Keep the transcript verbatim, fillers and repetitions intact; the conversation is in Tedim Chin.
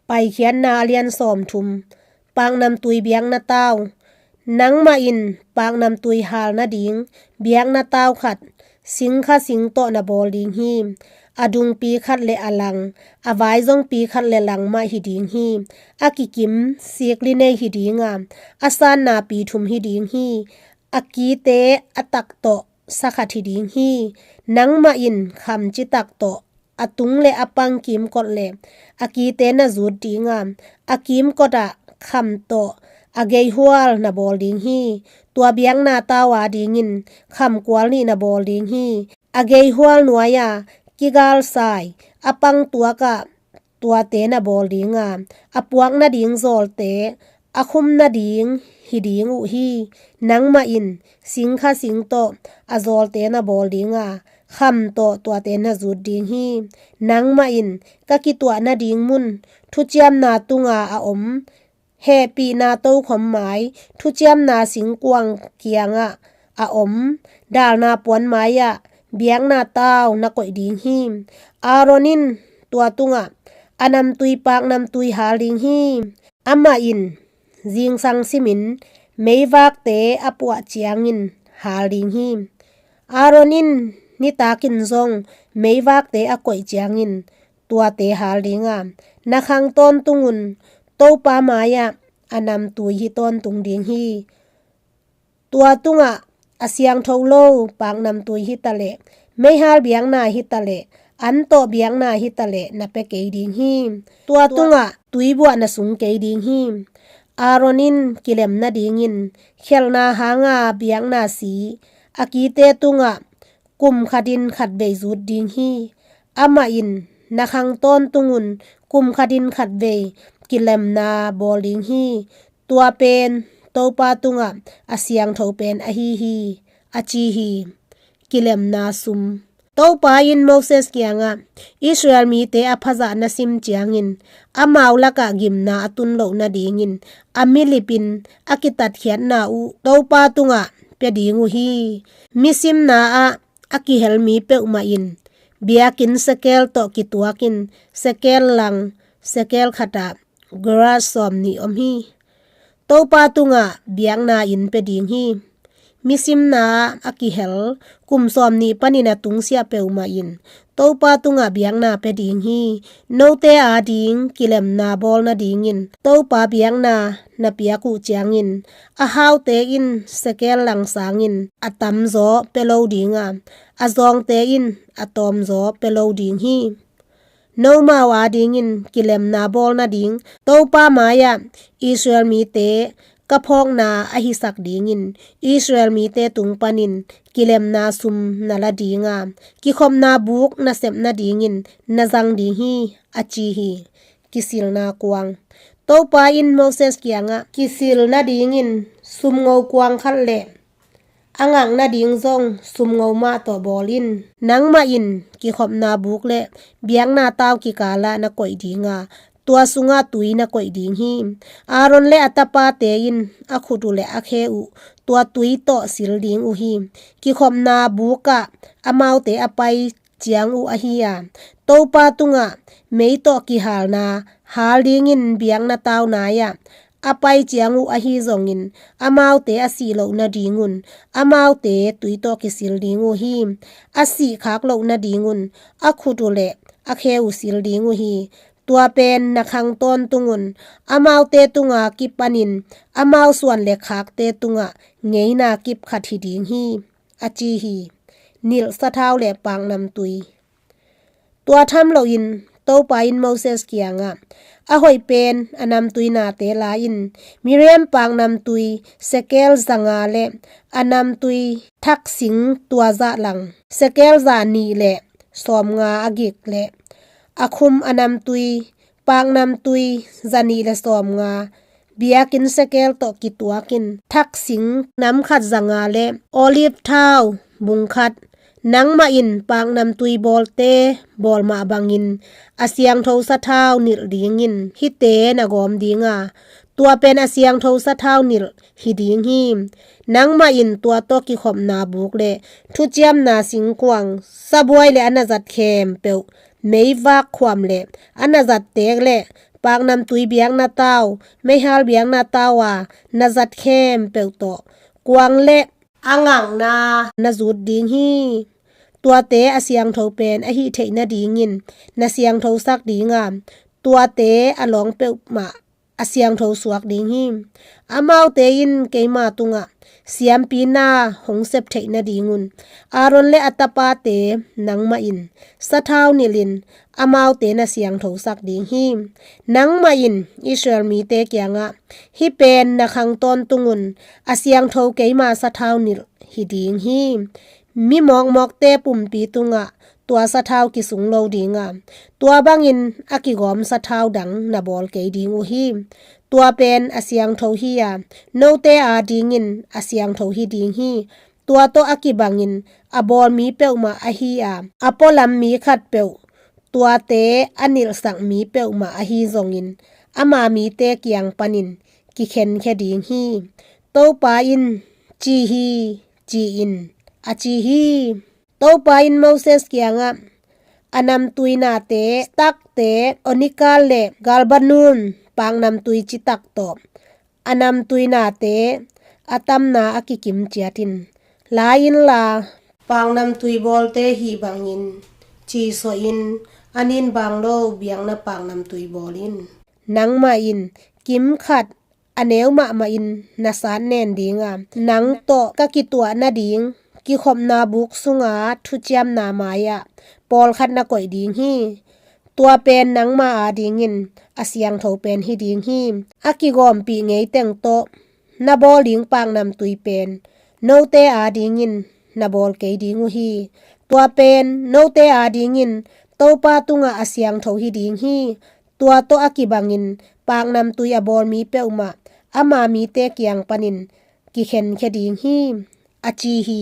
Paikhiatna a lian sawmthum. Paknamtui biakna tau. Nangmah in paknamtui hal nading biakna tau khat singkha sing tawh na bawl ding hi. A dungpi khat le a lang, a vaizongpi khat le lang mah hi ding hi. A kikim sikli nei hi ding a, a sannapi thum hi ding hi. A kite a tak tawh sa khat hi ding hi. Nangmah in kham citak tawh a tung le a pang kimkot le a kite na zut ding a, a kimkot ah kham tawh a geihual na bawl ding hi. Tua biakna tau a dingin kham kual nih na bawl ding hi. A geihual nuai-a kigalsai a pang tuak ah tuate na bawl ding a, a puak nading zawlte a khum nading hi ding uh hi. Nangmah in singkha sing tawh a zawlte na bawl ding a, kham tawh tuate na zut ding hi. Nangmah in ka kituah nading mun thuciamna tunga a om hehpihna tokhom mai, thuciamna singkuang kiangah a om dalna puan mai-ah biakna tau na koih ding hi. Aaron in tua tungah a namtui paknamtui hal ding hi. Amah in zingsang simin meivakte a puah ciangin hal ding hi. Aaron in nitakin zong meivakte a koih ciangin tuate hal ding a, na khang tawntungun Topa mai-ah a namtui hi tawntung ding hi. Tua tungah a siangtho lo paknamtui hi taleh, meihal biakna hi taleh, an tawh biakna hi taleh na pia kei ding hi. Tua tungah tuibuah na sung kei ding hi. Aaron in kilem nadingin khelhna hanga biakna si a kite tungah kum khatin khatvei zut ding hi. Amah in na khang tawntungun kum khatin khatvei kilemna bawl ding hi. Tua pen Topa tungah a siangtho pen ahi hi, a ci hi. Kilemna sum. Topa in Moses kiangah Israel mite a phazah na sim ciangin amau lakah gimna a tun loh nadingin a milipin a kitatkhiatna uh Topa tungah pia ding uh hi. Misimna ah a kihel mi peuhmah in biakinn sekel tawh kituakin sekel lang sekel khatah gerah sawmnih om hi. Topa tungah biakna in pia ding hi. Misimna ah a kihel kum sawmnih panin a tungsiah peuhmah in Topa tungah biakna pia ding hi. Note ading kilemna bawl nadingin Topa biakna na piak uh ciangin a haute in sekel lang sangin a tamzaw pia lo ding a, a zawngte in a tawmzaw pia lo ding hi. Nomau adingin kilemna bawl nading Topa mai-ah Israel mite ka phawkna a hisak dingin Israel mite tung panin kilemna sum na la ding a, kikhopna buk na sep nadingin na zang ding hi, a ci hi. Kisilna kuang. Topa in Moses kiangah kisil nadingin sumngo kuang khat le a ngak nading zong sumngo mah tawh bawl in. Nangmah in kikhopna buk le biakna tau kikalah na koih ding a, tua sungah tui na koih ding hi. Aaron le a tapate in a khut uh le a khe uh tua tui tawh sil ding uh hi. Kikhopna bukah amaute a pai ciang uh ahi a, Topa tungah mei tawh kihalna hal dingin biakna tau nai-ah a pai ciang uh ahi zongin, amaute a sih loh nadingun amaute tui tawh kisil ding uh hi. A sih khak loh nadingun a khut uh le a khe uh sil ding uh hi. Tua pen na khang tawntungun amaute tunga kipanin amau suan le khakte tungah ngeina kip khat hi ding hi, a ci hi. Nilh sathau le paknamtui. Tua tham loin Topa in Moses kiangah, a hoih pen a namtui nate la in, Miriam paknamtui sekel zanga le a namtui thaksing tua zah lang sekel za nih le sawmnga a gik le a khum a namtui paknamtui zanih le sawmnga, biakinn sekel tawh kituakin thaksing nam khat zanga le olive thau bung khat, nangmah in paknamtui bawlte bawl mah bangin a siangtho sathau nilh dingin hihte na gawm ding a, tua pen a siangtho sathau nilh hi ding hi. Nangmah in tua tawh kikhopna buk le thuciamna singkuang, sabuai le a na zat khempeuh, meivak khuam le a na zat teek le paknamtui biakna tau, meihal biakna tau a na zat khempeuh tawh kuang le a ngakna na zut ding hi. Tuate a siangtho pen a hih theih nadingin na siangthosak ding a, tuate a lawng peuhmah a siangtho suak ding hi. Amaute in keima tungah siampi na hong sep theih nadingun Aaron le a tapate nangmah in sathau nilhin amaute na siangthosak ding hi. Nangmah in Israel mite kiangah, hih pen na khang tawntungun a siangtho keima sathau nilh hi ding hi. Mi mawkmawkte pumpi tungah tua sathau kisung lo ding a, tua bangin a kigawm sathau dang na bawl kei ding uh hi. Tua pen a siangtho hi a, note adingin a siangtho hi ding hi. Tua tawh a kibangin a bawl mi peuhmah ahi a, a pualam mi khatpeuh, tuate a nilhsak mi peuhmah ahi zongin ama mite kiang panin kikhenkhia ding hi. Topa in ci hi, ci-in a ci hi. Topa in Moses kiangah, a namtui nate, stakte, onika le galbanum paknamtui citak tawh a namtui nate a tamna a kikim ciatin la inla, paknamtui bawlte hih bangin cisuahin a nin bang lo biakna paknamtui bawl in. Nangmah in kim khat a neu mahmahin na sat nen ding a, nang tawh ka kituah nading kikhopna buk sunga thuciamna mai-ah pawlkhat na koih ding hi. Tua pen nangma adingin a siangtho pen hi ding hi. A kigawmpih ngeiteng tawh na bawl ding paknamtui pen note adingin na bawl kei ding uh hi. Tua pen note adingin Topa tungah a siangtho hi ding hi. Tua tawh a kibangin paknamtui a bawl mi peuhmah ama mite kiang panin kikhenkhia ding hi, a ci hi.